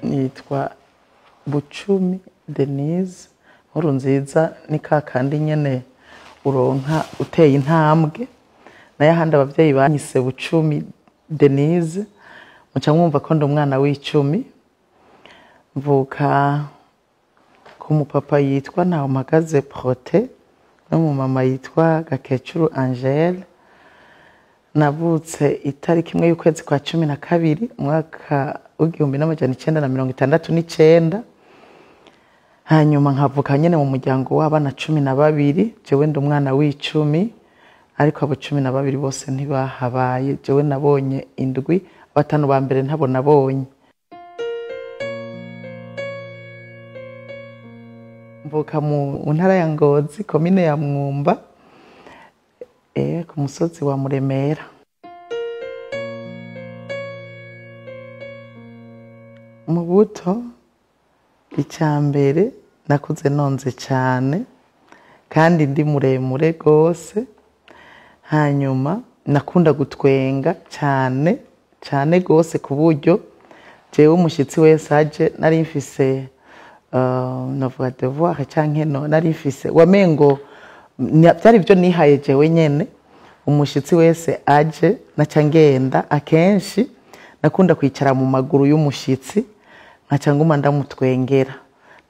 Nitwa Bucumi Denise Nkurunziza, ni kakandi nyene uronka uteye intambwe. Naye ahandi abavyeyi banyise Bucumi Denise, muca mwumva ko ndi umwana w'icumi. Mvuka ku mupapa yitwa Ntawumpagaze Protais n'umumama yitwa Gakecuru Angele. Navutse itariki 1 y'ukwezi kwa 12 umwaka w'1969. Hanyuma nkavuka nyene mu muryango w'abana 12. Jewe ndi umwana w'icumi, ariko abo 12 bose ntibahabaye. Jewe nabonye 7, 5 ba mbere ntabo nabonye. Mvuka mu ntara ya Ngozi, komine ya Mwumba, ku musozi wa Muremera. Mu buto, icambere nakuze nonze cyane kandi ndi muremure gose. Hanyuma nakunda gutwenga cyane cyane gose, ku buryo jewe umushitsi wese aje nari mfise novuga devoir canke no nari mfise wamengo byari byo nihaye jewe nyene. Umushitsi wese aje naca ngenda, akenshi nakunda kwicara mu maguru y'umushitsi nkaca nguma ndamutwengera.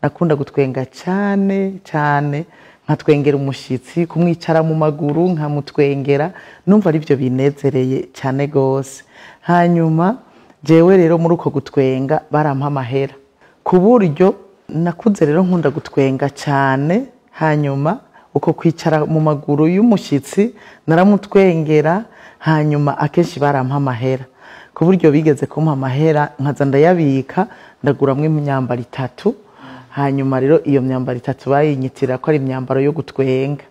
Nakunda gutwenga cyane cyane, nkatwengera umushitsi, kumwicara mu maguru nkamutwengera, numva ari byo binezereye cyane gose. Hanyuma jewe rero muri uko gutwenga barampa amahera, ku buryo nakuze rero nkunda gutwenga cyane. Hanyuma uko kwicara mu maguru y'umushitsi naramutwengera, hanyuma akenshi barampa amahera, ku buryo bigeze kumpa amahera nkaza ndayabika, ndaguramwo imyambaro 3. Hanyuma rero iyo myambaro 3 bayinyitira ko ari imyambaro yo gutwenga.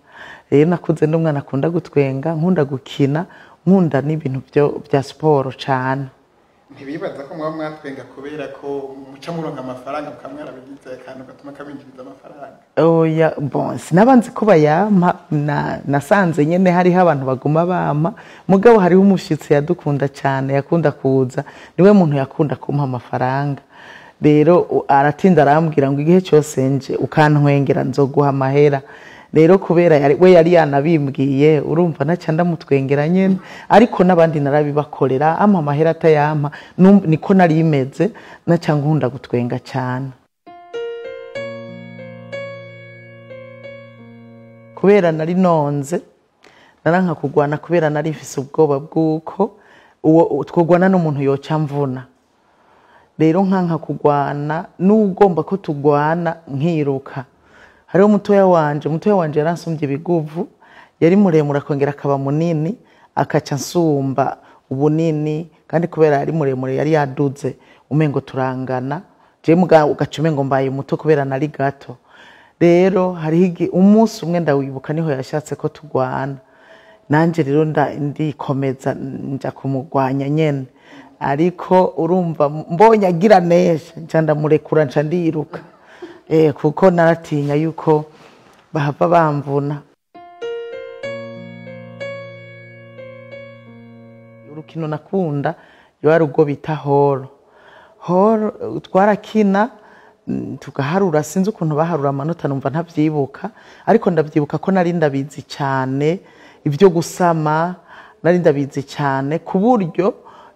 Rero nakuze ndi umwana akunda gutwenga, nkunda gukina, nkunda n'ibintu bya siporo cyane. Ntibibaza ko mwaba mwatwenga kubera ko muca muronka amafaranga mukamwarabigize akantu gatuma kabinjiriza amafaranga? Oya, bon, sinabanzi ko bayampa, nasanze nyene hariho abantu baguma bampa. Mugabo hariho umushitsi yadukunda cyane, yakunda kuza, niwe muntu yakunda kumpa amafaranga. Rero aratinda arambwira ngo igihe cyose nje ukantwengera nzoguha amahera. Rero kubera we yari yanabimbwiye, urumva naca ndamutwengera nyene, ariko n'abandi narabibakorera, ampa amahera atayampa, niko nari imeze, naca nkunda gutwenga cyane. Kubera nari nonze, naranka kugwana kubera nari mfise ubwoba bw'uko uwo twogwana n'umuntu yoca mvuna. Rero nkanka kugwana, n'ugomba ko tugwana nkiruka. Hariho mutoya wanje yaransumbye ibiguvu, yari muremure akongera akaba munini, akaca nsumba ubunini, kandi kubera yari muremure yari yaduze umengo turangana, je muga ugaca umengo mbaye muto kubera nari gato. Rero hariho umunsi umwe ndawibuka niho yashatse ko tugwana, nanje rero ndikomeza nja kumugwanya nyene, ariko urumva mbonye agira nesha nca ndamurekura nca ndiruka. Kuko naratinya yuko bahava bamvuna. Urukino nakunda yari ubwo bita horo. Horo twarakina tugaharura, sinzi ukuntu baharura amanota numva ntavyibuka, ariko ndavyibuka ko nari ndabizi cyane ibyo gusama, nari ndabizi cyane ku buryo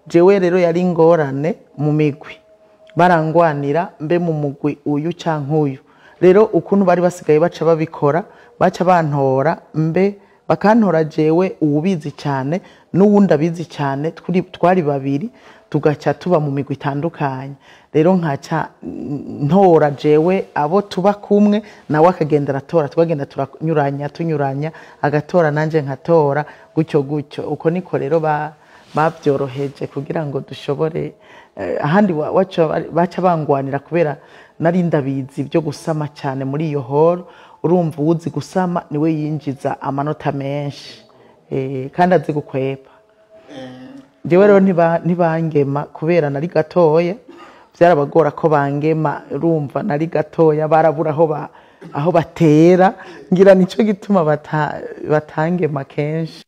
jewe rero yari ingorane mu migwi, barangwanira mbe mu mugwi uyu canke uyu. Rero ukuntu bari basigaye baca babikora, baca bantora mbe bakantora jewe uwubizi cyane n'uwundi abizi cyane, twari babiri, tugaca tuba mu migwi itandukanye. Rero nkaca ntora jewe abo tuba kumwe, nawe akagenda aratora, twagenda turanyuranya tunyuranya, agatora nanje nkatora, gutyo gutyo. Uko niko rero babyoroheje kugira ngo dushobore. Ahandi baca bangwanira kubera nari ndabizi byo gusama cyane muri iyo hall. Urumva uwuzi gusama niwe yinjiza amanota menshi, kandi azi gukwepa. Jewe rero ntibangema kubera nari gatoya, Byarabagora ko bangema, urumva nari gatoya, barabura aho batera, ngira nico gituma batangema kenshi.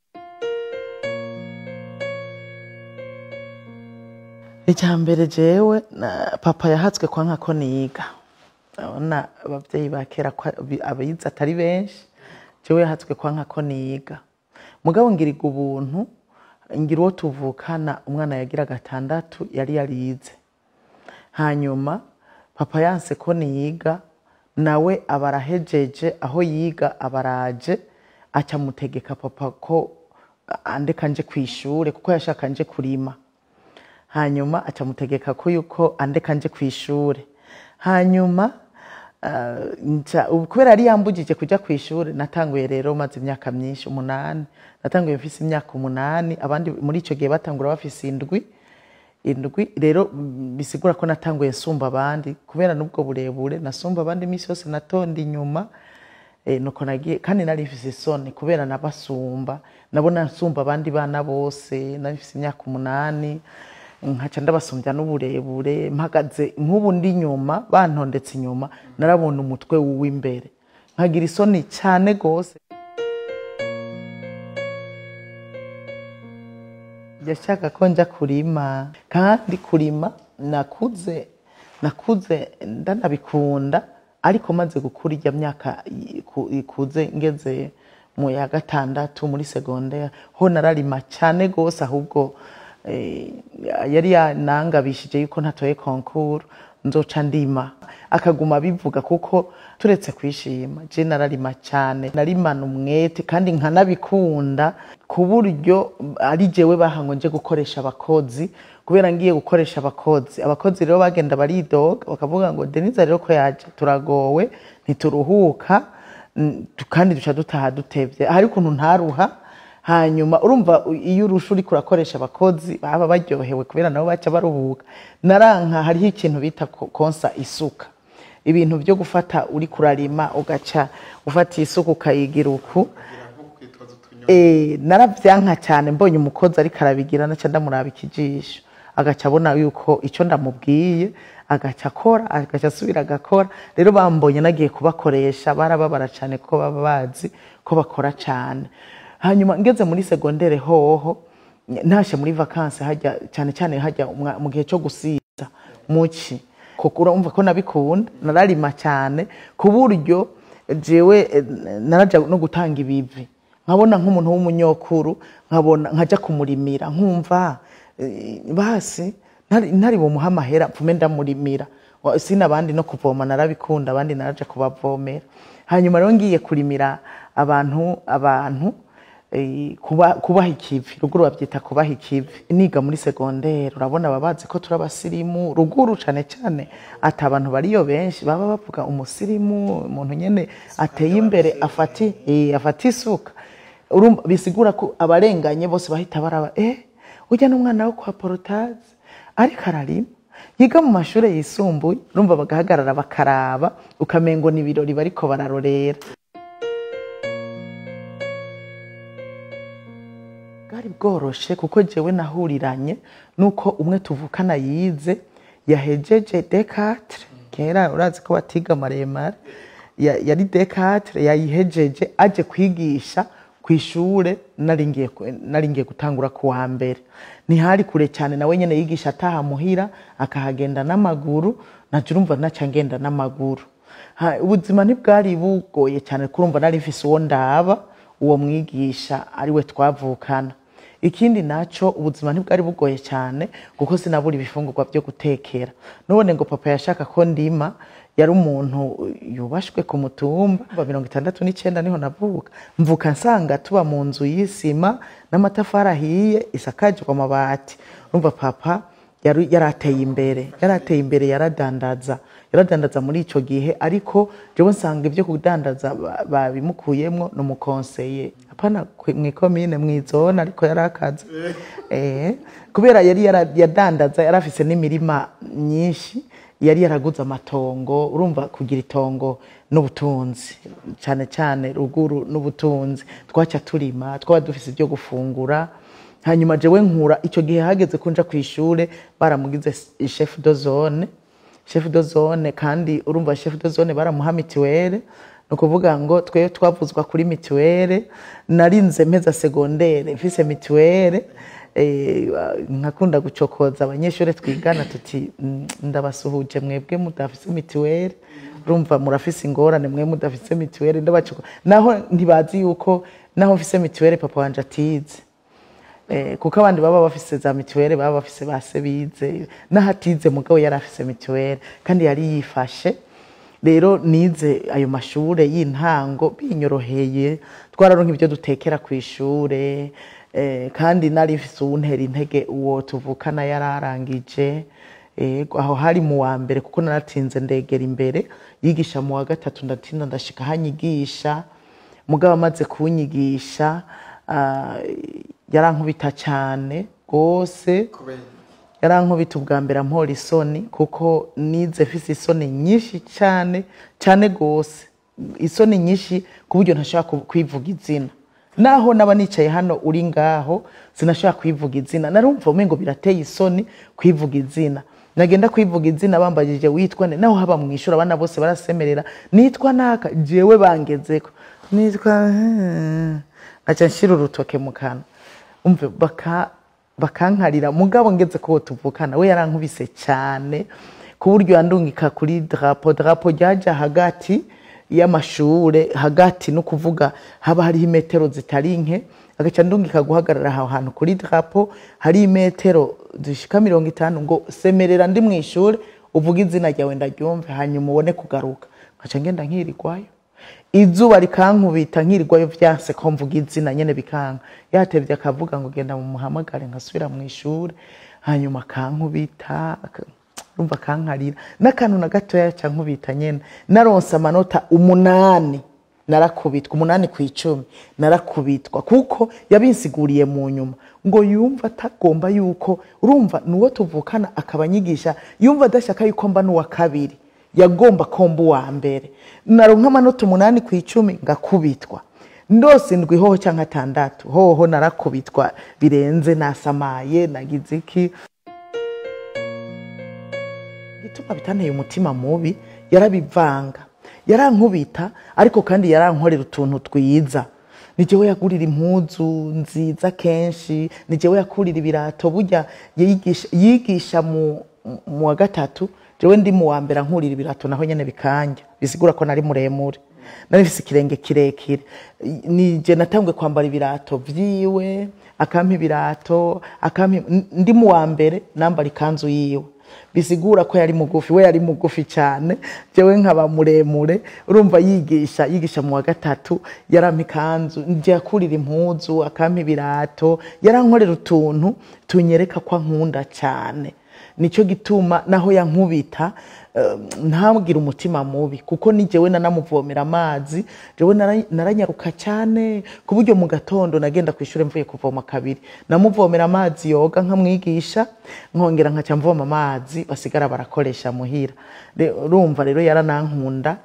Icya mbere jewe papa yahatswe kwa nkako niga. Urabona abavyeyi ba kera ko abize atari benshi, jewe yahatswe kwa nkako niga. Mugabo ngiriga ubuntu, ngira uwo tuvukana umwana yagira 6 yari yarize. Hanyuma papa yanse ko niga, nawe abarahejeje aho yiga abaraje, aca mutegeka papa ko andeka nje kwishure kuko yashaka nje kurima. Hanyuma aca mutegeka ko yuko andeka nje kwishure. Hanyuma kubera yari yambujije kuja kwishure, natanguye rero maze imyaka myinshi 8, natanguye mfise imyaka 8, abandi muri ico gihe batangura bafise 7. Rero bisigura ko natanguye nsumba abandi kubera nubwo burebure nasumba abandi imisi yose natonda inyuma. Nuko nagiye, kandi nari mfise isoni kubera nabasumba, nabona nsumba abandi bana bose, nari mfise imyaka 8, nkaca ndabasumbya n'uburebure, mpagaze nk'ubu ndi inyuma, bantondetse inyuma, narabona umutwe w'imbere, nkagira isoni cyane gose. Yashaka ko nja kurima, kandi kurima nakuze ndanabikunda, ariko maze gukura ijya myaka ikuze ngeze mu ya 6 muri secondaire, ho nararima cyane gose, ahubwo yari yanangabishije yuko ntatoye concours nzoca ndima, akaguma bivuga kuko turetse kwishima je nararima cyane, narimana umwete kandi nkanabikunda ku buryo ari jewe bahango nje gukoresha abakozi, kubera ngiye gukoresha abakozi, abakozi rero bagenda baridoga bakavuga ngo Denise rero ko yaje turagowe ntituruhuka, kandi duca dutaha dutevye, hari ukuntu ntaruha. Hanyuma urumva iyo urusha uriko urakoresha abakozi baba baryohewe kubera nabo baca baruhuka. Naranka hariho ikintu bita konsa isuka, ibintu byo gufata uri kurarima ugaca ufata isuka ukayigira uku. Naravyanka cyane mbonye umukozi ariko arabigira, naca ndamuraba ikijisho, agaca abona yuko ico ndamubwiye, agaca akora, agaca asubira agakora. Rero bambonye nagiye kubakoresha barababara cyane kuko baba bazi ko bakora cyane. Hanyuma ngeze muri secondaire hoho, ntashe muri vacances hajya cyane cyane hajya mu gihe cyo gusiza muci, kuko urumva ko nabikunda, nararima cyane ku buryo jewe naraja no gutanga ibivi, nkabona nk'umuntu w'umunyokuru, nkabona nkaja kumurimira, nkumva basi ntari bumuha amahera mfume ndamurimira, sinabandi no kuvoma narabikunda, abandi naraja kubavomera. Hanyuma rero ngiye kurimira abantu kubaha ikivi, ruguru babyita kubaha ikivi. Niga muri secondaire urabona babazi ko turabasirimu ruguru cyane cyane, ati abantu bariyo benshi baba bavuga umusirimu, umuntu nyene ateye imbere afati isuka. Urumva bisigura ko abarenganye bose bahita baraba, ujya n'umwana wo kwa Porotaze ariko ararima, yiga mu mashure yisumbuye, urumva bagahagarara bakaraba, ukamengo ni ibirori bariko bararorera. Bwari bworoshe kuko jewe nahuriranye nuko umwe tuvukana yize yahejeje D4, kera urazi ko batiga maremare, yari D4 yayihejeje aje kwigisha kwishure, naringiye gutangura kuwa mbere, ntihari kure cyane, nawe nyene yigisha ataha muhira akahagenda n'amaguru, naje urumva naca ngenda n'amaguru. Ubuzima ntibwari bugoye cyane, kurumva nari mfise uwo ndaba, uwo mwigisha ariwe twavukana. Ikindi naco ubuzima ntibwari bugoye cyane kuko sinabura ibifungurwa byo gutekera. None ngo papa yashaka ko ndima, yari umuntu yubashwe ku mutumba, 69 niho navuka, mvuka nsanga tuba mu nzu y'isima n'amatafari ahiye isakajwe amabati. Urumva papa yarateye imbere, yarateye imbere, yaradandaza muri ico gihe, ariko jewe nsanga ibyo kudandaza babimukuyemwo no mukonseye, apana mwikomine mwizona, ariko yarakaze kubera yari yadandaza, yarafise n'imirima myinshi, yari yaraguze amatongo. Urumva kugira itongo n'ubutunzi cyane cyane ruguru n'ubutunzi, twaca turima, twaba dufise ibyo gufungura. Hanyuma jewe nkura ico gihe hageze kunja kwishure, baramugize chef de zone. Chef de zone, kandi urumva chef de zone baramuha mutuelle, ni ukuvuga ngo twe twavuzwa kuri mutuelle. Narinze mpeza secondaire mfise mutuelle. Nkakunda gucokoza abanyeshuri twigana tuti: "Ndabasuhuje mwebwe mudafise mutuelle, urumva murafise ingorane mwe mudafise mutuelle." Ndabacoko naho ntibazi yuko naho mfise mutuelle papa wanje atize. Kuko abandi baba bafise za mutuelle, baba bafise base bize, n'ahatize mugabo yari afise mutuelle kandi yari yifashe. Rero nize ayo mashure y'intango binyoroheye, twararonka ibyo dutekera ku ishure, kandi nari mfise uwuntera intege, uwo tuvukana yararangije. Ego, aho hari mu wa mbere, kuko naratinze ndegera imbere, yigisha mu wa gatatu, ndatinda ndashika ahanyigisha. Mugabo amaze kunyigisha, yarankubita cyane rwose. Kubera iki? Yarankubita ubwa mbere ampora isoni, kuko nize mfise isoni nyinshi cyane cyane rwose, isoni nyinshi ku buryo ntashobora kwivuga izina. Naho naba nicaye hano uri ngaho, sinashobora kwivuga izina. Narumva umengo birateye isoni kwivuga izina. Nagenda kwivuga izina bambajije witwa nde, naho haba mu ishuri abana bose barasemerera "nitwa naka", jewe bangezeko "nitwa", nkaca nshira urutoke mu kanwa, umve bakankarira. Mugabo ngeze ko tuvukana, we yarankubise cyane ku buryo yandungika kuri drapeau. Drapeau ryaja hagati y'amashure, hagati no kuvuga haba hariho imetero zitari nke, agaca ndungika guhagarara aho hantu kuri drapeau hari imetero zishika 50, ngo "semerera ndi mu ishure, uvuge izina ryawe ndaryumve, hanyuma ubone kugaruka". Nkaca ngenda nkirigwayo, izuba rikankubita, nkirigwayo vyanse ko mvuga izina nyene, bikanka. Yatevye akavuga ngo "genda mumuhamagare", nkasubira mu ishure, hanyuma akankubita, urumva akankarira n'akantu na gatoya yaca nkubita nyene. Naronse amanota 8, narakubitwa 8 ku 10. Narakubitwa kuko yabinsiguriye mu nyuma ngo yumva atagomba yuko, urumva nuwo tuvukana akaba anyigisha, yumva adashaka yuko mba n'uwa kabiri, yagomba ko mba uwa mbere. Naronka amanota 8 ku 10 ngakubitwa, ndose 7 hoho cyangwa 6 hoho narakubitwa birenze, nasamaye nagize iki. Igituma bitanteye umutima mubi, yarabivanga, yarankubita ariko kandi yarankorera utuntu twiza. Ni jewe yagurira impuzu nziza kenshi, ni jewe yakurira ibirato. Burya yigisha mu wa gatatu, jewe ndi mu wa mbere, ankurira ibirato naho nyene bikanja, bisigura ko nari muremure, nari mfise ikirenge kirekire. Nije natangwe kwambara ibirato vyiwe, akampa ibirato, akampa. Ndi mu wa mbere nambara ikanzu yiwe, bisigura ko yari mugufi. We yari mugufi cyane, jewe nkaba muremure. Urumva yigisha mu wa gatatu, yarampa ikanzu, nje yakurira impuzu, akampa ibirato, yarankorera utuntu tunyereka ko ankunda cyane. Nicyo gituma naho yankubita ntabwira umutima mubi, kuko ni jewe nanamuvomera amazi. Jewe naranyaruka cyane ku buryo mu gatondo nagenda ku ishuri mvuye kuvoma kabiri. Namuvomera amazi yoga nkamwigisha, nkongera nkaca mvoma amazi basigara barakoresha muhira. Urumva rero yaranankunda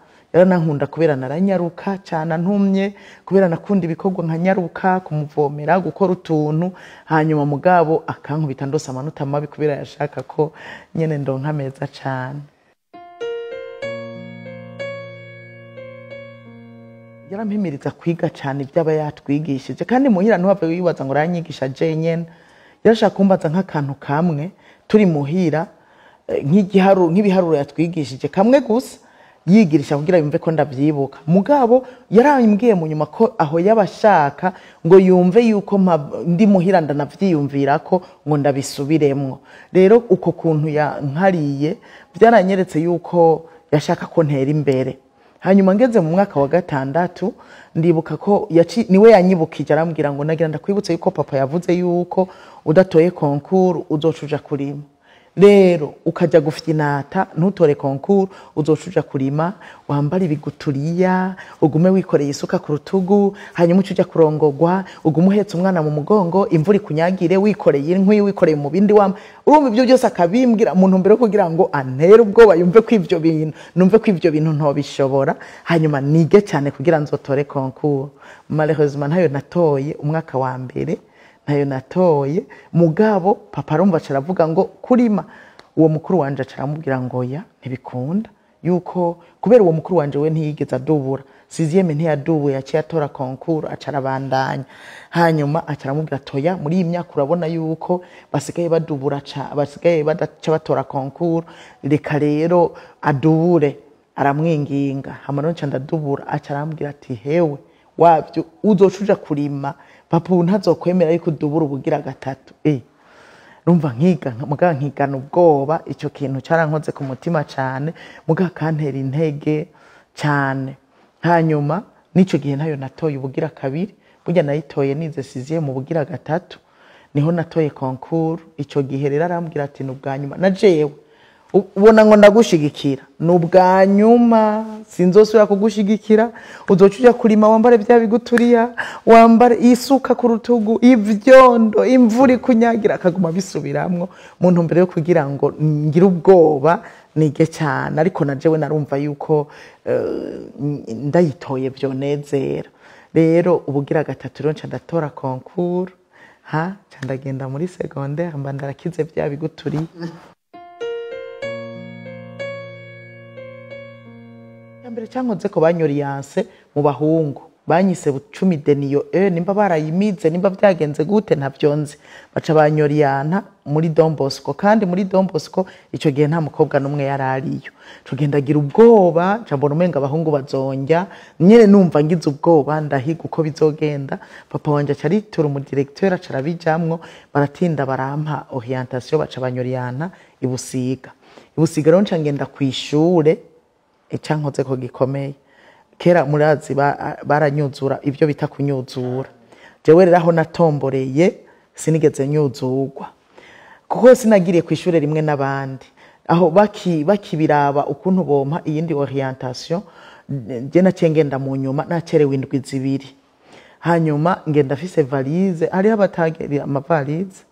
kubera naranyaruka cyane, ntumye kubera nakunda ibikorwa, nkanyaruka kumuvomera, gukora utuntu. Hanyuma mugabo akankubita ndose amanota mabi kubera yashaka ko nyene ndonka meza cyane. Yarampimiriza kwiga cyane ibyo aba yatwigishije, kandi muhira ntuhave wibaza ngo aranyigisha jenyene. Yarashaka kumbaza nk'akantu kamwe turi muhira, nk'igiharuro, nk'ibiharuro yatwigishije kamwe gusa, yigirisha kugira yumve ko ndavyibuka. Mugabo yarambwiye mu nyuma ko aho yabashaka ngo yumve yuko ndi muhira ndanavyiyumvira ko ngo ndabisubiremwo. Rero uko kuntu yankariye byaranyeretse yuko yashaka ko ntera imbere. Hanyuma ngeze mu mwaka wa gatandatu, ndibuka ko niwe yanyibukije, arambwira ngo "nagira ndakwibutse yuko papa yavuze yuko udatoye concours uzoca uja kurima. Rero ukajya gufyinata ntutore concours, uzoca uja kurima, wambara ibiguturiya, ugume wikoreye isuka ku rutugu, hanyuma uce uja kurongogwa, ugume uhetse umwana mu mugongo, imvura ikunyagire, wikoreye inkwi, wikoreye mu bindi wama." Urumva ibyo byose akabimbwira mu ntumbero yo kugira ngo antere ubwoba, yumve ko ivyo bintu, numve ko ivyo bintu ntobishobora, hanyuma nige cyane kugira nzotore concours. Malheureusement ntayo natoye umwaka wa mbere, ntayo natoye. Mugabo papa arumva aca aravuga ngo "kurima Uwo mukuru wanje aca aramubwira ngo ya ntibikunda, yuko kubera uwo mukuru wanje we ntiyigeze adubura sixième, ntiyadubuye, yaciye atora concours, aca arabandanya. Hanyuma aca aramubwira toya, muri iyi myaka urabona yuko basigaye badubura, basigaye badaca batora concours, reka rero adubure. Aramwinginga, hama rero nca ndadubura. Aca arambwira ati hewe wavyo uzoca uja kurima, papa ubu ntazokwemera yuko udubura ubugira gatatu. Rumva nkiga muga nkigana ubwoba. Icyo kintu cyarankoze ku mutima cyane, muga kantera intege cyane. Hanyuma n'icyo gihe ntayo natoye ubugira kabiri, burya nayitoye nize sixième, mu bugira gatatu niho natoye concours. Icyo gihe rero arambwira ati ni ubwa nyuma, na jewe ubona ngo ndagushigikira, ni ubwa nyuma, sinzosubira kugushigikira, uzoca uja kurima wambare bya biguturiya, wambare isuka ku rutugu, ivyondo, imvura ikunyagira. Akaguma bisubiramwo mu ntumbero yo kugira ngo ngire ubwoba nige cyane. Ariko na jewe narumva yuko ndayitoye vyonezera. Rero ubugira gatatu rero nca ndatora concours, ha nca ndagenda muri secondaire, mba ndarakize bya biguturiye. Mbere cyankoze ko banyoriyanse mu bahungu, banyise Bucumi Deniyo e nimba barayimize, nimba byagenze gute ntavyo nzi, baca banyoriyanta muri Don Bosco. Kandi muri Don Bosco ico gihe nta mukobwa n'umwe yari ariyo. Ico gihe ndagira ubwoba, nca mbona umenga abahungu bazonjya nyene, numva ngize ubwoba, ndahiga uko bizogenda. Papa wanje aca aritura umu directeur, aca arabijamwo, baratinda barampa orientation, baca banyoriyanta i Busiga. I Busiga rero nca ngenda kw'ishure. Icyankoze ko gikomeye, kera murazi baranyuzura, ibyo bita kunyuzura. Jewe rero aho natomboreye sinigeze nyuzurwa, kuko sinagiriye ku ishure rimwe n'abandi. Aho bakibiraba ukuntu bompa iyindi orientation, je naciye ngenda mu nyuma, nacerewe indwi 2. Hanyuma ngenda afise valise, hariho abatagira amavalize.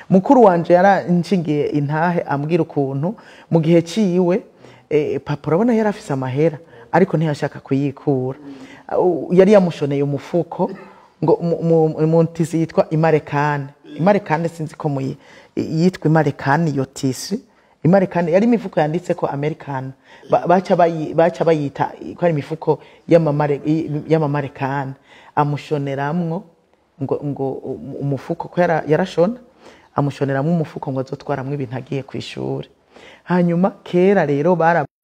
Mukuru wanje yaranshingiye intahe, ambwira ukuntu mu gihe ciwe papa urabona yari afise amahera ariko ntiyashaka kuyikura. Yari yamushoneye umufuko ngo mu tisi yitwa imarekane. Imarekane sinzi ko muyi yitwa imarekane, iyo tisi imarekane yari imifuko yanditse ko American. Baca bayita ko ari imifuko y'amamarekane. Amushoneramwo ngo umufuko ko yarashona, amushoneramwo umufuko ngo azotwaramwo ibintu agiye kw'ishure. Hanyuma kera rero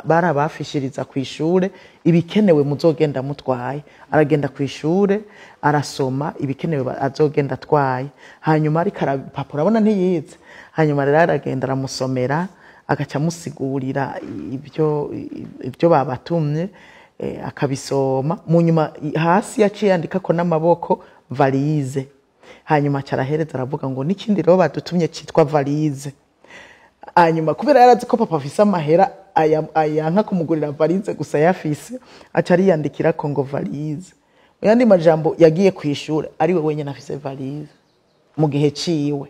barabafishiriza kw'ishure ibikenewe muzogenda mutwaye. Aragenda kw'ishure arasoma ibikenewe azogenda atwaye. Hanyuma ariko papa urabona ntiyize. Hanyuma rero aragenda aramusomera, agaca amusigurira ibyo babatumye, akabisoma. Mu nyuma hasi yaciye yandika ko n'amaboko valise. Hanyuma aca arahereza aravuga ngo n'ikindi rero badutumye citwa valise. Hanyuma kubera yarazi ko papa afise amahera ayanka kumugurira valise gusa yafise, aca ariyandikira ko ngo valise. Mu yandi majambo yagiye kw'ishure ari we wenyene afise valise mu gihe ciwe.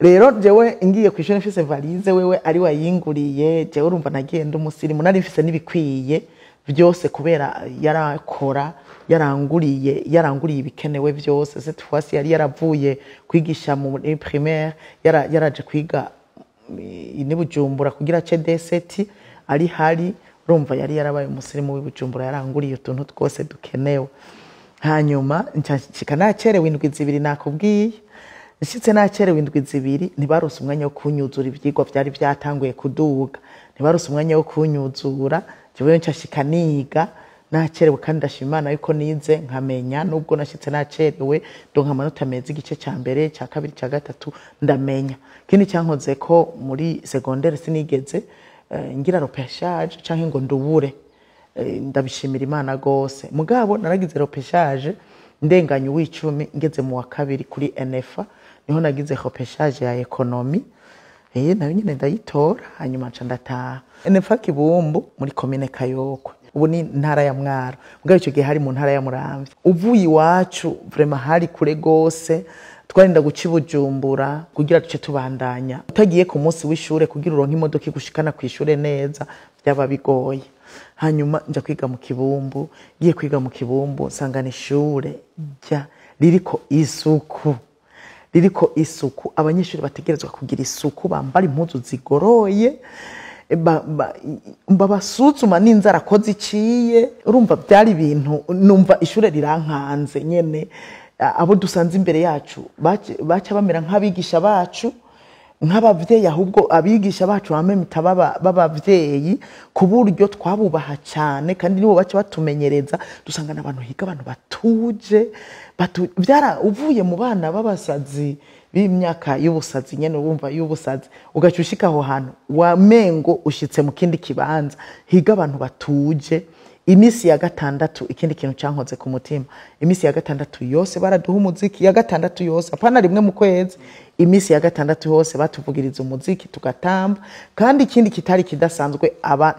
Rero jewe ngiye kw'ishure mfise valise, wewe ari wayinguriye, jewe urumva nagiye ndi umusirimu, nari mfise n'ibikwiye byose kubera yarakora, yaranguriye ibikenewe byose. Cette fois yari yaravuye kwigisha muri primaire, yaraje kwiga ni Bujumbura kugira CD7 ari hari, urumva yari yarabaye umusirimu w'i Bujumbura, yaranguriye utuntu twose dukenewe. Hanyuma nshika nacerewe indwi 2, nakubwiye nshitse nacerewe indwi 2, ntibarose umwanya wo kunyuzura, ivyigwa vyari vyatanguye kuduga, ntibarose umwanya wo kunyuzura. Jewe nshashika niga nacerewe, kandi ndashima Imana yuko nize nkamenya, nubwo nashitse nacerewe ndonka amanota meza igice ca mbere, ca kabiri, ca gatatu ndamenya. Ikindi cyankoze ko muri secondaire sinigeze ngira repêchage canke ngo ndubure. Ndabishimira Imana gose. Mugabo naragize repêchage ndenganye uw'icumi ngeze mu wa kabiri kuri NFA, niho nagize repêchage ya économie. Nayo nyene ndayitora, hanyuma nca ndataha. NFA Kibumbu muri commune Kayokwe, ubu ni ntara ya Mwaro, mugabo ico gihe hari mu ntara ya Muramvya. Uvuye iwacu vraiment hari kure gose, twarinda guca i Bujumbura kugira duce tubandanya. Utagiye ku munsi w'ishure kugira uronke imodoka igushikana kw'ishure neza byaba bigoye. Hanyuma nja kwiga mu Kibumbu, ngiye kwiga mu Kibumbu nsanga ni ishure rya ririko isuku, ririko isuku, abanyeshuri bategerezwa kugira isuku, bambara impuzu zigoroye, babasuzuma n'inzara ko ziciye. Urumva byari ibintu numva ishure rirankanze nyene. Abo dusanze imbere yacu baca bamera nk'abigisha bacu, nk'abavyeyi, ahubwo abigisha bacu bamwe b'abavyeyi, ku buryo twabubaha cyane, kandi nibo baca batumenyereza. Dusanga n'abantu higa, abantu batuje, byara uvuye mu bana b'abasazi b'imyaka y'ubusazi nyene, urumva y'ubusazi, ugaca ushika aho hantu wamengo ushitse mu kindi kibanza higa abantu batuje. Imisi ya gatandatu, ikindi kintu cyankoze ku mutima, imisi ya gatandatu yose baraduha umuziki, ya gatandatu yose, apana rimwe mu kwezi, imisi ya gatandatu yose batuvugiriza umuziki tugatamba. Kandi ikindi kitari kidasanzwe,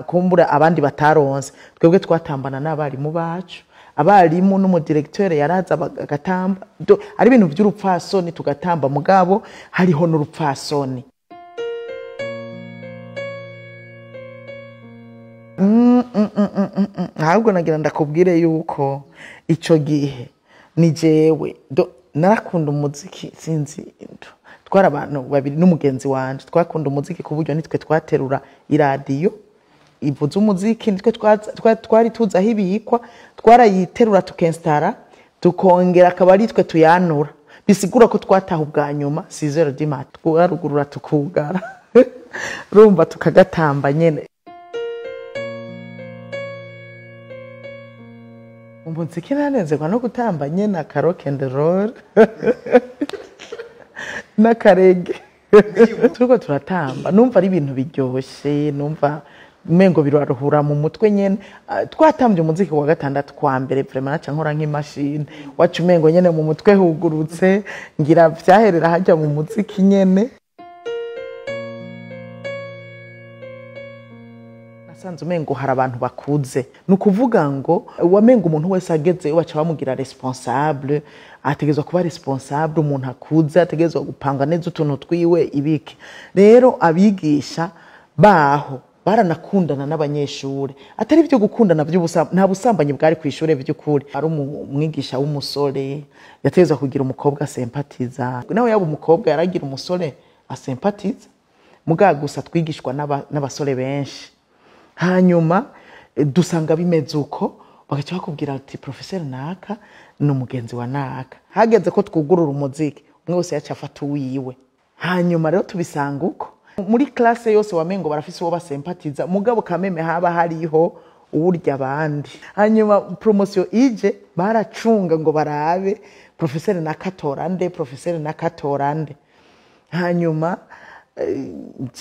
kumbura abandi bataronse, twebwe twatambana n'abarimu bacu, abarimu n'umudirekteur yaraza agatamba. Ari ibintu by'urupfasoni, tugatamba, mugabo hariho n'urupfasoni. Ahubwo nagira ndakubwire yuko ico gihe ni jewe narakunda umuziki, sinzi, twari abantu babiri n'umugenzi wanje twakunda umuziki, ku buryo nitwe twaterura iradiyo ivuza umuziki, nitwe twari tuzi aho ibikwa, twarayiterura tukinstara, tukongera akaba ari twe tuyanura. Bisigura ko twataha ubwa nyuma 6h du mat, twarugurura tukugara, urumva tukagatamba nyene. Umuziki nanezerwa no gutamba nyene aka rock and roll n'akarege. Turiko turatamba, numva ari ibintu biryoshe, numva umengo biraruhura mu mutwe nyene. Twatambye umuziki wa gatandatu kwa mbere, vraiment naca nkora nk'imashini, waca umengo nyene mu mutwe hugurutse, ngira vyaherera hajya mu muziki nyene. Nasanze umengo hari abantu bakuze, ni ukuvuga ngo wamenga umuntu wese ageze baca bamugira responsable, ategerezwa kuba responsable, umuntu akuze ategerezwa gupanga neza utuntu twiwe ibiki. Rero abigisha baho baranakundana n'abanyeshure, atari byo gukundana nta busambanyi bwari kw'ishure by'ukuri. Ari umwigisha w'umusore yategerezwa kugira umukobwa asempatiza, nawe yaba umukobwa yaragira umusore asempatiza, mugabo gusa twigishwa n'abasore benshi. Hanyuma dusanga bimeze uko, bagaca bakubwira ati professeur naka ni umugenzi wa naka. Hageze ko twugurura umuziki, umwe wese yaca afata uwiwe. Hanyuma rero tubisanga uko muri classe yose wamengo barafise uwo basempatiza, mugabo kameme haba hariho uwurya abandi. Hanyuma promotion ije baracunga ngo barabe professeur nakatora nde, professeur nakatora nde. Hanyuma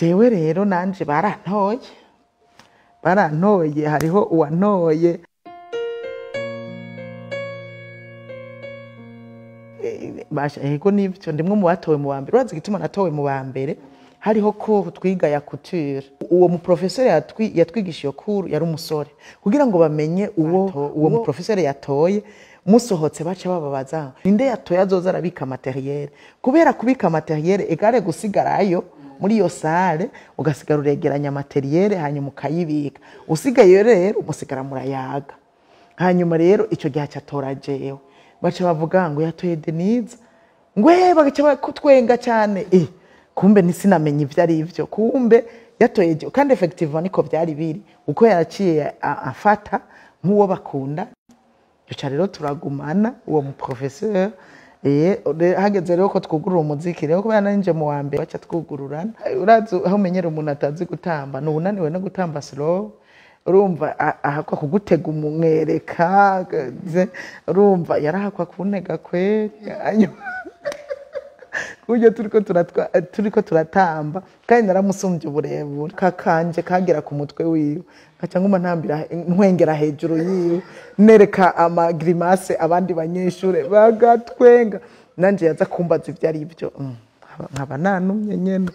jewe rero nanje barantoye, hariho uwantoye. Basha ego nivyo, ndimwe mu batowe mu ba mbere. Urazi igituma natowe mu ba mbere? Hariho cours twiga ya couture. Uwo mu professeur yatwigisha iyo cours yari umusore, kugira ngo bamenye uwo mu professeur yatoye. Musohotse baca bababaza ninde yatoye azoza arabika materiel, kubera kubika materiel egare gusigarayo muri iyo salle, ugasigara uregeranya materiel hanyuma ukayibika, usigaye rero umusigara murayaga. Hanyuma rero ico gihe acatora jewe, baca bavuga ngo yatoye Denise, ngwe bagaca bakutwenga cyane. Kumbe ntisinamenye ivyo ari ivyo, kumbe yatoye jewe, kandi effectivement niko byari biri, uko yaraciye afata nk'uwo bakunda. Duca rero turagumana uwo mu professeur. Hageze rero ko twugurura umuziki, rero kubera nanje mu wa mbere baca twugururana. Urazi aho umenyera umuntu atazi gutamba, ni unaniwe no gutamba slow, urumva ahakwa kugutega umwereka, urumva yarahakwa kuntega kweri. Kuburyo turiko turatamba, kandi naramusumbye uburebure, kakanje kagera ku mutwe wiwe, nkaca nguma ntambira ntwengera hejuru yiwe, nereka ama grimace abandi banyeshure bagatwenga, nanje yaza kumbaza ivyo ari byo, nkaba nanumye nyene.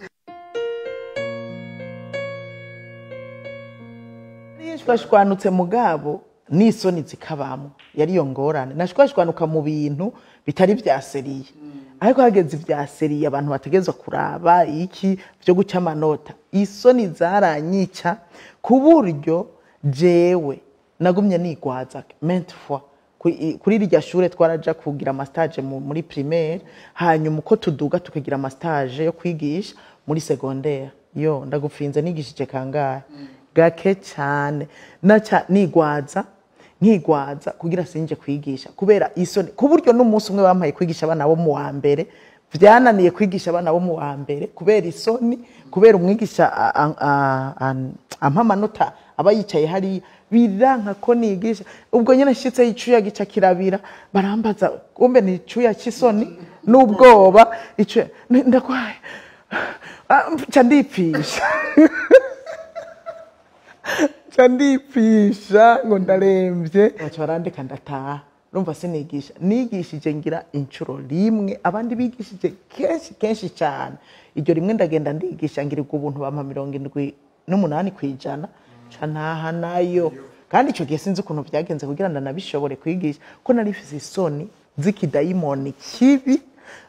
Nashwashwanutse mugabo n'isoni zikabamo, yari iyo ngorane. Nashwashwanuka mu bintu bitari vya seriye, ariko hageze vya seriye abantu bategezwa kuraba iki byo guca amanota, isoni zaranyica ku buryo jewe nagumye nigwaza maintes fois Kuri rirya shure twaraja kugira ama stage muri primaire, hanyuma uko tuduga tukagira ama stage yo kwigisha muri secondaire. Yo ndagupfinze, nigishije kangahe? Gake cyane. Naca nigwaza, nkigwaza kugira sinje kwigisha kubera isoni, ku buryo n'umunsi umwe bampaye kwigisha abana bo mu wa mbere, vyananiye kwigisha abana bo mu wa mbere kubera isoni, kubera umwigisha ampa amanota aba yicaye hariya, biranka ko nigisha. Ubwo nyene nshitse icuya gica kirabira, barambaza kumbe ni icuya c'isoni n'ubwoba, icuya ndagwaye. Ah, nca ndipfisha, nca ndipfisha ngo ndaremvye, baca barandeka ndataha. Urumva sinigisha, nigishije ngira inshuro rimwe, abandi bigishije kenshi kenshi cyane. Iryo rimwe ndagenda ndigisha, ngirirwa ubuntu bampa 78%, nca ntaha nayo. Kandi icyo gihe sinzi ukuntu byagenze kugira ngo ndanabishobore kwigisha, ko nari mfise isoni z'ikidayimoni kibi.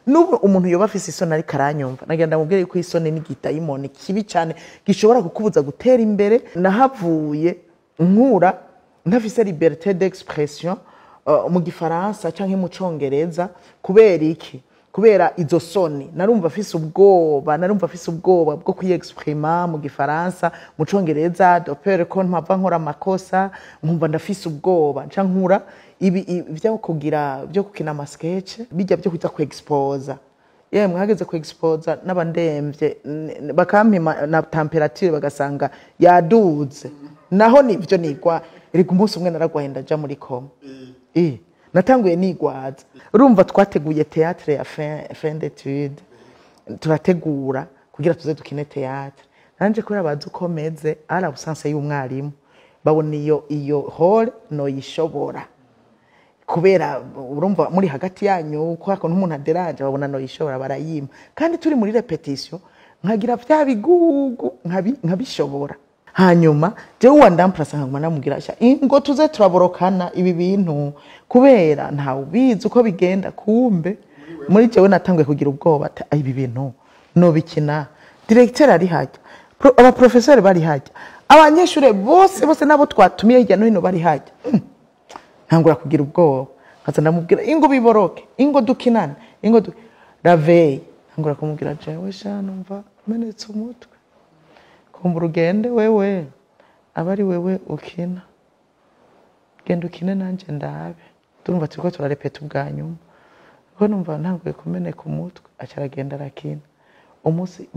N'ubu umuntu yoba afise isoni ariko aranyumva, nagenda mubwire yuko isoni ni igidayimoni kibi cyane gishobora kukubuza gutera imbere. Nahavuye nkura ntafise liberté d'expression mu Gifaransa canke mu Congereza. Kubera iki? Kubera izo soni. Narumva afise ubwoba, narumva afise ubwoba bwo kwiyexprima mu Gifaransa, mu Congereza, de peur ko mpava nkora amakosa, nkumva ndafise ubwoba. Nca nkura ibi byo kugira, byo gukina ama sketch, bijya byo kuza kwexposa. Yemwe, hageze kwexposa n'abandemvye, bakampima na température bagasanga yaduze, naho nivyo nigwa. Erega umunsi umwe naragwaye, ndaja muri coma. Natanguye nigwaza. Urumva twateguye théâtre ya fin d'étude, turategura kugira tuze dukine théâtre. Nanje kubera bazi uko meze, à l'absence y'umwarimu babona iyo rôle noyishobora, kubera urumva muri hagati yanyu kwa kuntu umuntu aderanje, babona noyishobora, barayima. Kandi turi muri répétition nkagira vya bigugu nkabishobora. Hanyuma jewe uwandamplasa nkaguma namubwira: "Sha, ingo tuze turaborokana ibi bintu, kubera ntawe ubizi uko bigenda." Kumbe muri jewe natanguye kugira ubwoba ati: "Ah, ibi bintu nobikina, directeur ari hajya, abaprofeseri bari hajya, abanyeshure bose bose nabo twatumiye hirya no hino bari hajya." Ntangura kugira ubwoba, nkaza ndamubwira: "Ingo biboroke, ingo dukinane, ingo du raveye." Ntangura kumubwira: "Jewe sha, numva menetse umutwe, kumbura ugende wewe, aba ari wewe ukina, genda ukine nanjye ndabe." Turumva turiko turarepeta ubwa nyuma, kuko numva ntanguye kumeneka umutwe. Aca aragenda arakina umunsi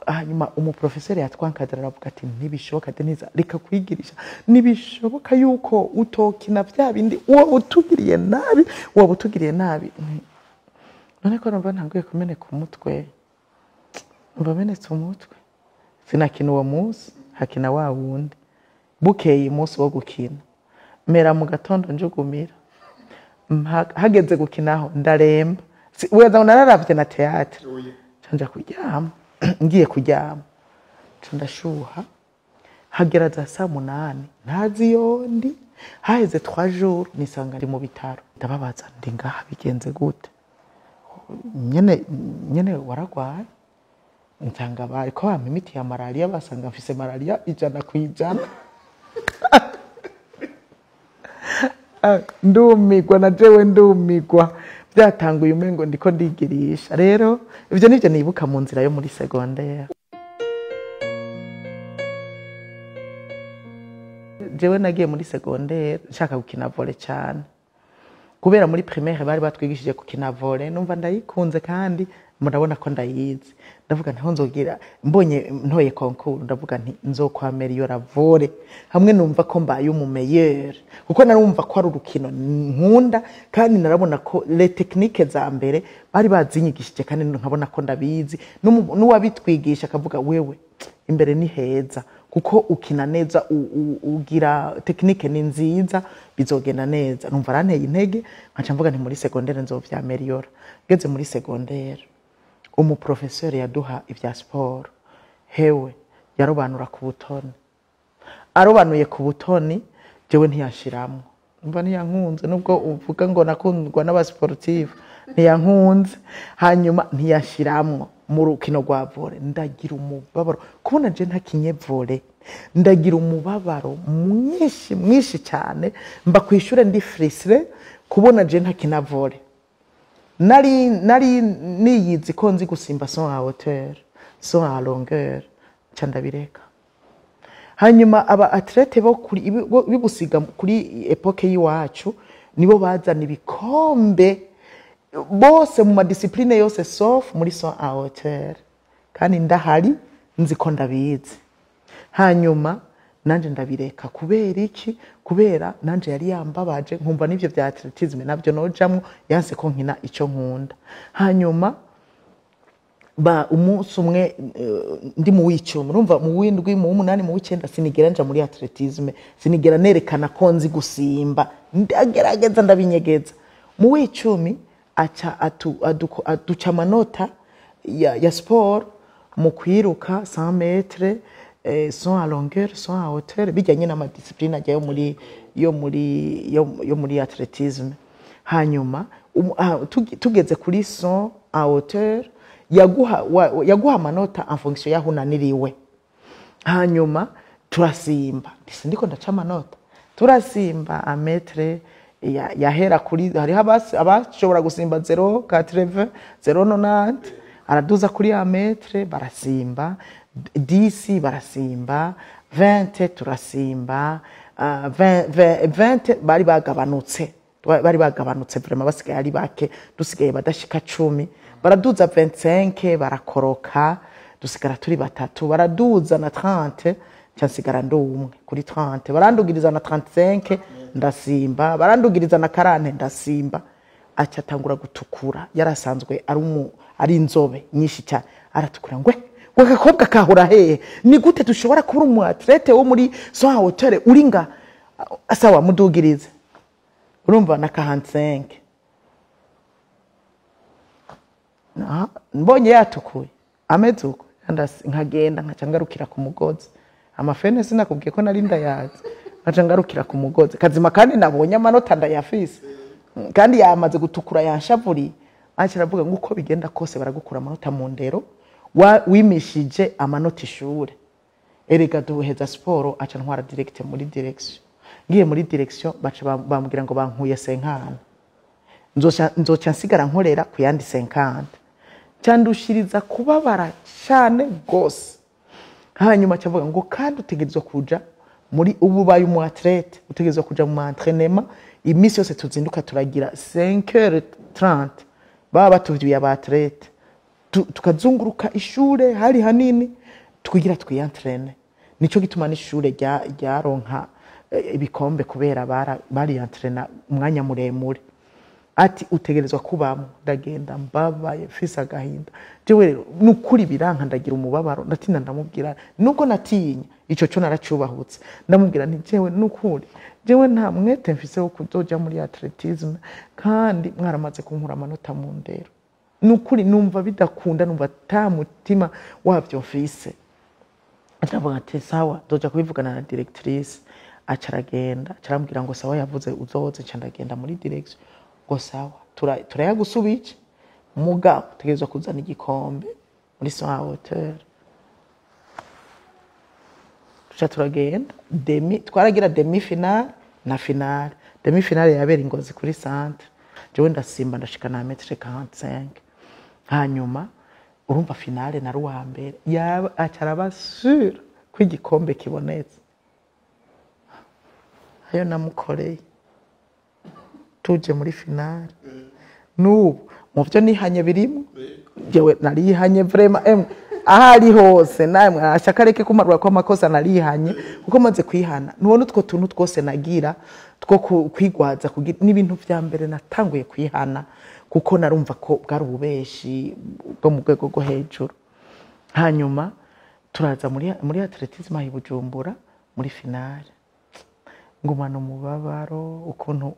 hanyuma umuprofeseri yatwankadira aravuga ati: "Ntibishoboka Denise, reka kwigirisha, ntibishoboka yuko utokina bya bindi, wowe utugiriye nabi, wowe utugiriye nabi." None ko numva ntanguye kumeneka umutwe, numva menetse umutwe, sinakina uwo munsi, hakina wa wundi. Bukeye umunsi wo gukina, mera mu gatondo njugumira. Hageze gukinaho ndaremba. Weza ngo nararavye na théâtre. Oya. Nca kuryama, ngiye kuryama nca ndashuha, hagera za saa 8 ntazi iyo ndi. Haheze 3 jours nisanga ndi mu bitaro. Ndababaza: "Ndi ngaha, bigenze gute?" Nyene nyene waragwaye. Nsanga bariko bampa imiti ya malariya, basanga mfise malariya 100%. Ah, ndumigwa na jewe ndumigwa. Byatanguye umengo ndiko ndigirisha. Rero ivyo nivyo nibuka mu nzira yo muri secondaire. Jewe nagiye muri secondaire nshaka gukina volley cyane, kubera muri primaire bari batwigishije gukina volley, numva ndayikunze kandi murabona ko ndayizi. Ndavuga ntaho nzogira mbonye ntoye concours, ndavuga nti nzokwameliyora volley hamwe numva ko mbaye umu meilleur, kuko narumva ko ari urukino nkunda, kandi narabona ko les techniques za mbere bari bazinyigishije kandi nkabona ko ndabizi. N'uwabitwigisha akavuga: "Wewe imbere ni heza, kuko ukina neza, ugira technique ni nziza, bizogenda neza." Numva aranteye intege, nkaca mvuga nti muri secondaire nzovyameliyora. Ngeze muri secondaire, umuprofeseri yaduha ibya siporo, hewe, yarobanura ku butoni. Arobanuye ku butoni, jewe ntiyashiramwo. Umva, ntiyankunze. Nubwo uvuga ngo nakundwa n'abasportifu, ntiyankunze. Hanyuma ntiyashiramwo mu rukino rwa volley. Ndagira umubabaro kubona je ntakinye volley. Ndagira umubabaro mwinshi mwinshi cyane, mba ku ishure ndi frustrée kubona je ntakina volley. Nari niyizi ko nzi gusimba saut à hauteur, saut à longueur, nca ndabireka. Hanyuma aba athlètes bo kuri bibusiga kuri époque y'iwacu nibo bazana ibikombe bose mu ma disciplines yose, sauf muri saut à hauteur, kandi ndahari nzi ko ndabizi. Hanyuma nanje ndabireka. Kubera iki? Kubera nanje yari yambabaje, nkumva n'ivyo vya athlétisme navyo nojamwo, yanse ko nkina ico nkunda. Hanyuma ba umunsi umwe, ndi mu w'icumi, urumva mu w'indwi, mu w'umunani, mu w'icenda, sinigera nja muri athlétisme, sinigera nerekana ko nzi gusimba, ndagerageza ndabinyegeza. Mu w'icumi aca aduca amanota ya sport mu kwiruka 100 mètres, saut à longueur, saut à hauteur, bijyanye n'ama disciplines ajya yo muri athlétisme. Hanyuma tugeze kuri saut à hauteur, yaguha amanota en fonction y'aho unaniriwe. Hanyuma turasimba, ndiko ndaca amanota, turasimba un mètre yahera kuri, hariho abashobora gusimba 0,80, 0,90, araduza kuri un mètre, barasimba 10, barasimba 20, turasimba 20, 20, bari bagabanutse, bari bagabanutse vraiment, basigaye ari bake, dusigaye badashika 10. Baraduza 25, barakoroka, dusigara turi batatu. Baraduza na 30, nca nsigara ndi umwe kuri 30. Barandugiriza na 35, ndasimba. Barandugiriza na 40, ndasimba. Aca atangura gutukura, yarasanzwe ari inzobe nyinshi cyane, aratukura ngwe ngo: "Agakobwa kahora hehe? Ni gute dushobora kubura umu athlète wo muri saut à hauteur uri nga? Sawa, mudugirize." Urumva na 45. Mbonye yatukuye ameze uko, nkagenda nkaca ngarukira ku mugozi. Amafene sinakubwiye ko nari ndayazi, nkaca ngarukira ku mugozi kazima, kandi nabonye amanota ndayafise, kandi yamaze gutukura, yanshavuriye. Aca aravuga ngo: "Uko bigenda kose baragukura amanota mu ndero, wimishije amanota ishure." Erega duheza siporo, aca ntwara direct muri direction. Ngiye muri direction, baca bambwira ngo bankuye 50, nzoca nsigara nkorera ku yandi 50. Cyandushiriza kubabara cyane gose. Hanyuma cyavuga ngo: "Kandi utegerezwa kuja muri, ubu ubaye umu athlète, utegerezwa kuja mu entraînement iminsi yose." Tuzinduka turagira 5h30, baba batuvyuye aba athlètes, tukazunguruka ishure, hari hanini, twigira twiyentraîne. Nico gituma n'ishure ryaronka ibikombe, kubera bariyentraîna umwanya muremure. Ati: "Utegerezwa kubamo." Ndagenda mbabaye, mfise agahinda. Jewe rero nukuri biranka, ndagira umubabaro, ndatinda. Ndamubwira, nubwo natinya ico co naracubahutse, ndamubwira nti: "Jewe nukuri, jewe nta mwete mfise wo kuzoja muri athlétisme, kandi mwaramaze kunkura amanota mu ndero. Nukuri numva bidakunda, numva ata mutima wavyo mfise." Ndavuga ati: "Sawa, nzoja kubivugana na directrice." Aca aragenda, aca arambwira ngo: "Sawa, yavuze uzoze." Nca ndagenda muri direction, ngo: "Sawa, turayagusubije, mugabo utegerezwa kuzana igikombe muri saut à hauteur." Tuca turagenda demi, twaragira demi finale na finale. Demi finale yabera Ingozi kuri centre. Jewe ndasimba, ndashika na mètre 45. Hanyuma urumva finale nari uwa mbere, yaba aca araba sûr ko igikombe kibonetse. Ayo namukoreye tuje muri finale, n'ubu mu byo nihanye birimo. Jewe narihanye vraiment, emwe, aho ari hose namwe ashaka areke kumarura ko amakosa narihanye, kuko maze kwihana ntubona utwo tuntu twose nagira two kwigwaza kugira n'ibintu vya mbere. Natanguye kwihana kuko narumva ko bwari ububeshi bwo mu rwego rwo hejuru. Hanyuma turaza muri athlétisme aho i Bujumbura muri finale, ngumana umubabaro ukuntu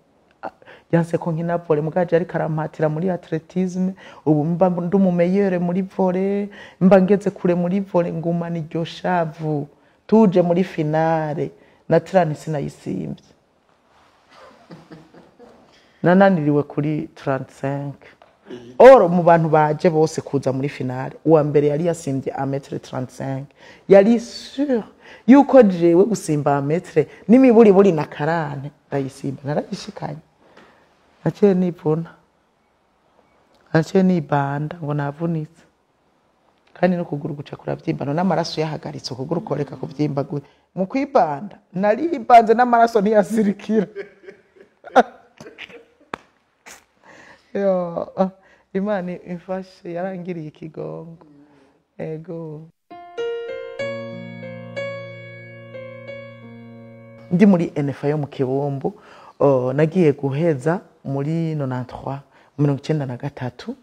yanse ko nkina volley, mugaje ariko arampatira muri athlétisme. Ubu mba ndi umu meilleur muri volley, mba ngeze kure muri volley, ngumana iryo shavu. Tuje muri finale na 30 sinayisimvye, nananiriwe kuri 35. Or mu bantu baje bose kuza muri finale, uwa mbere yari yasimvye un mètre 35, yari sûr. Yuko jewe gusimba metre n'imiburiburi na karane ndayisimba, narayishikanye. Naciye nivuna, naciye nibanda ngo navunitse, kandi n'ukuguru guca kuravyimba, none amaraso yahagaritse ukuguru koreka kuvyimba gute? Mu kwibanda naribanze n'amaraso ntiyasirikira. Yo, Imana imfashe, yarangiriye ikigongo. Ego. Ndi muri NFA yo mu Kibumbu, nagiye guheza muri 93, 93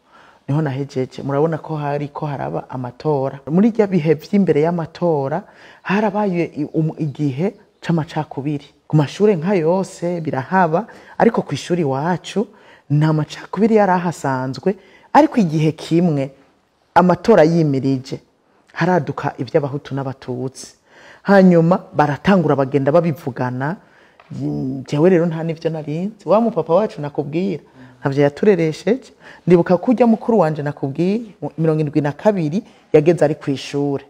niho nahejeje. Murabona ko hari ko haraba amatora. Muri rya bihe vy'imbere y'amatora harabaye igihe c'amacakubiri ku mashure nka yose birahaba, ariko ku ishuri iwacu nta macakubiri yari ahasanzwe. Ariko igihe kimwe amatora yimirije haraduka iby'abahutu n'abatutsi, hanyuma baratangura bagenda babivugana. Jewe rero nta n'ivyo narinzi, wa mupapa wacu nakubwira ntavyo yatureresheje. Ndibuka ko ujya mukuru wanje nakubwiye 72 yageze ari kw'ishure,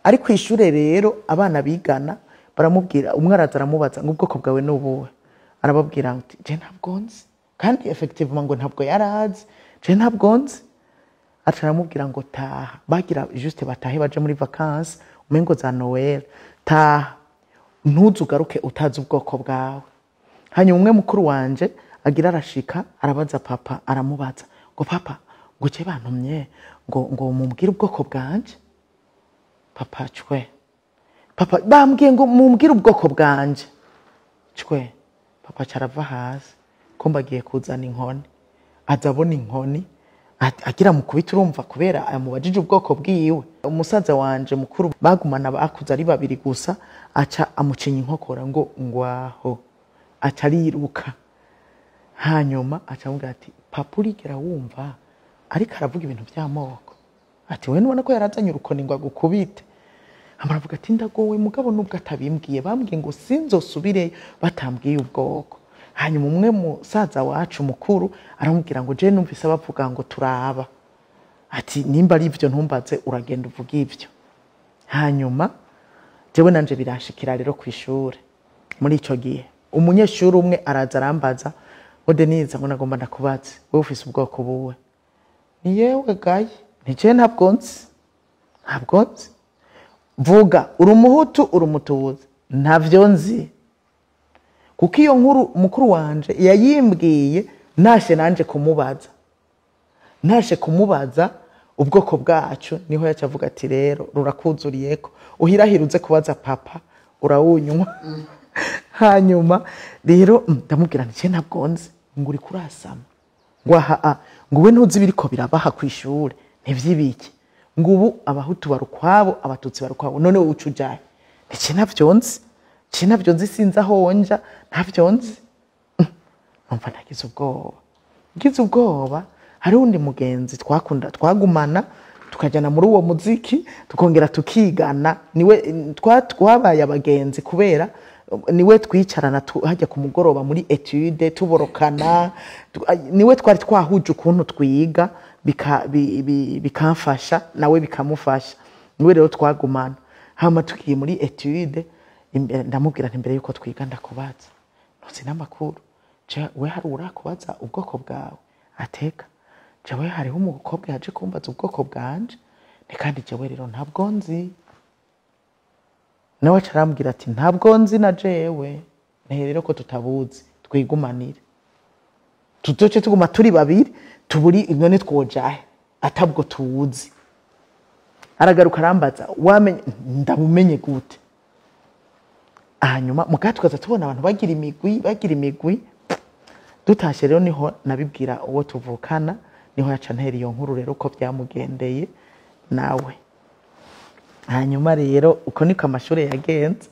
ari kw'ishure rero abana bigana baramubwira, umwe araza aramubaza ngo ubwoko bwawe ni ubuhe? Arababwira ati je ntabwo nzi, kandi effectivement ngo ntabwo yarazi, je ntabwo nzi. Aca aramubwira ngo taha, bagira juste batahe baje muri vacances umengo za Noël, taha ntuzugaruke utazi ubwoko bwawe. Hanyuma umwe mukuru wanje agira arashika arabaza papa, aramubaza ngo papa ngo je bantumye ngo mumbwire ubwoko bwanje. Papa cwe, papa bambwiye ngo mumbwire ubwoko bwanje cwe. Papa carava hasi ko mbagiye kuzana inkoni, aza abona inkoni agira mukubita, urumva kubera amubajije ubwoko bwiwe. Umusaza wanje mukuru bagumana bakuze ari babiri gusa, aca amucinya inkokora ngo ngwaho, aca ariruka. Hanyuma aca amubwira ati papa urigera wumva ariko aravuga ibintu by'amoko, ati we nubona ko yarazanye urukoni ngo agukubite. Amaravuga ati ndagowe mugabo nubwo atabimbwiye, bambwiye ngo sinzosubireyo batambwiye ubwoko. Hanyuma umwe musaza wacu mukuru aramubwira ngo je numvise bavuga ngo turaba, ati nimba ari ivyo ntumbaze uragenda uvuga ivyo. Hanyuma jewe nanje birashikira rero kw'ishure muri ico gihe umunyeshuri umwe araza arambaza ngo Denise ngo nagomba ndakubaze wewe ufise ubwoko buwe? Ni yewe gaye, ni je ntabwo nzi, ntabwo nzi. Vuga uri umuhutu uri umututsi? Ntavyo nzi. Kuko iyo nkuru mukuru wanje yayimbwiye nashe nanje kumubaza, nashe kumubaza ubwoko bwacu, niho yaca avuga ati rero rurakuzuriyeko uhirahira uze kubaza papa urawunywa. Hanyuma rero ndamubwira nti je ntabwo nzi, ngo uri kurasama, ngo aha ngo we ntuzi ibiriko birabaha kw'ishure ntivyibiki, ngo ubu abahutu barukwabo abatutsi barukwabo, none wowe uca ujahe? Nti je ntavyo nzi, je ntavyo nzi, sinzi aho nja, ntavyo nzi. Numva nagize ubwoba, ngize ubwoba. Hari undi mugenzi twakunda twagumana tukajyana muri uwo muziki tukongera tukigana, niwe twabaye abagenzi kubera niwe twicarana hajya ku mugoroba muri etude tuborokana, niwe twari twahuje ukuntu twiga bikamfasha nawe bikamufasha, niwe rero twagumana. Hama tugiye muri etude ndamubwira nti imbere yuko twiga ndakubaza ntuzi n'amakuru, we hari urakubaza ubwoko bwawe? Ateka jewe hariho umukobwa yaje kumbaza ubwoko bwanje, ni kandi jewe rero ntabwo nzi. Nawe aca arambwira ati ntabwo nzi na jewe, nti rero ko tutabuzi twigumanire, tuzoce tuguma turi babiri tuburi none twojahe atabwo tuzi. Aragaruka arambaza wamenye, ndabumenye gute? Hanyuma muga tukaza tubona abantu bagira imigwi, bagira imigwi. Dutashe rero niho nabibwira uwo tuvukana, niho yaca ntera iyo nkuru rero uko byamugendeye nawe. Hanyuma rero uko niko amashure yagenze.